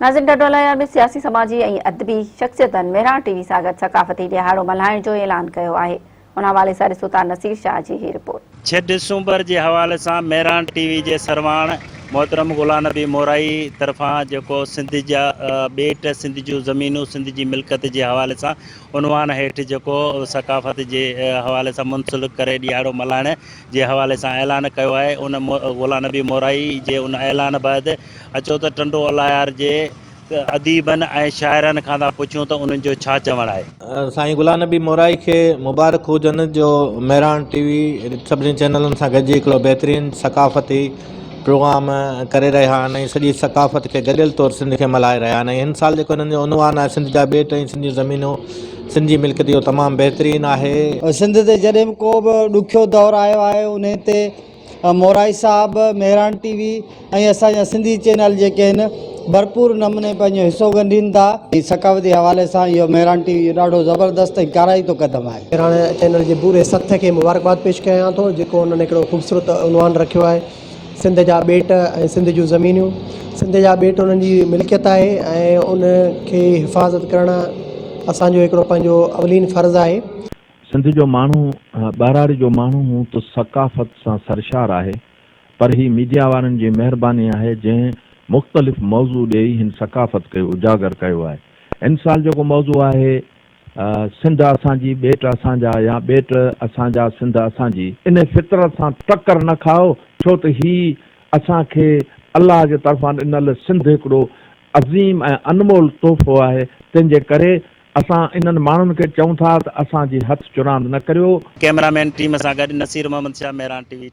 ناظرين ٽنڊوالهيار ۾ سياسي سماجي ۽ ادبي شخصيتن مهراڻ ٽي وي سان گڏ ثقافتي ڏهاڙو ملهائڻ جو اعلان ڪيو آهي ان حوالي سان ڏسو ٿا نصير شاهه جي هي رپورٽ. 6 ڊسمبر جي حوالي سان مهراڻ ٽي وي جي سرواڻ محترم غلام نبي مورائي طرفان جيڪو سنڌ جا ٻيٽ سنڌ جون زمينون سنڌ جي ملڪيت جي حوالي سان عنوان هيٺ جيڪو ثقافت جي حوالي سان منسلڪ ڪري ڏهاڙو ملهائڻ جي حوالي سان اعلان ڪيو آهي ان غلام نبي مورائي جي ان اعلان بعد اچو ته ٽنڊو الهيار جي اديبن ۽ شاعرن کان ٿا پڇون ته انهن جو ڇا چوڻ آهي. سائين غلام نبي مورائي کي مبارڪ هجن جو مهراڻ ٽي وي سڀني چينلن سان گڏجي هڪڙو بهترين ثقافتي پروگرام ڪري رهيا آهن ۽ سڄي ثقافت کي گڏيل طور سنڌ کي ملهائي رهيا آهن ۽ هن سال جيڪو هنن جو عنوان آهي سنڌ جا ٻيٽ ۽ سنڌ جون زمينون سنڌ جي ملڪيت اهو تمام بهترين آهي. سنڌ تي جڏهن به ڪو به ڏکيو دور آيو آهي انهي تي مورائي صاحب، مهراڻ ٽي وي ۽ اسان جا سنڌي چينل جيڪي آهن ڀرپور نموني پنهنجو حصو ڳنڍين ٿا. ثقافتي حوالي سان اهو مهراڻ ٽي وي جو ڏاڍو زبردست ۽ ڪارائتو قدم آهي. مهراڻ چينل جي پوري سٿ کي مبارڪباد پيش ڪيان ٿو جيڪو انهن هڪڙو خوبصورت عنوان رکيو آهي سنڌ جا ٻيٽ ۽ سنڌ جون زمينيون سنڌ جا ٻيٽ انهن جي ملڪيت آهي ۽ ان کي حفاظت ڪرڻ اسان جو هڪڙو پنهنجو اولين فرض آهي. سنڌ جو ماڻهو ٻهراڙي جو ماڻهو هون ته ثقافت سان سرشار آهي پر هي ميڊيا وارن جي مهرباني آهي جنهن مختلف موضوع ڏيئي هن ثقافت کي اجاگر ڪيو آهي هن سال جيڪو موضوع آهي سنڌ اسان جي ٻيٽ اسان جا يا ٻيٽ اسان جا سنڌ اسان جي. انهي فطرت سان ٽڪر نه کائو ڇو ته هي اسان کي الله جي طرفان ڏنل سنڌ هڪڙو عظيم ۽ انمول تحفو آهي تنهن جي ڪري اسان انهن ماڻهن کي چئون ٿا ته اسان جي هٿ چراند نه ڪريو. ڪئميرا مين ٽيم سان گڏ نصير محمد شاهه مهراڻ ٽي وي.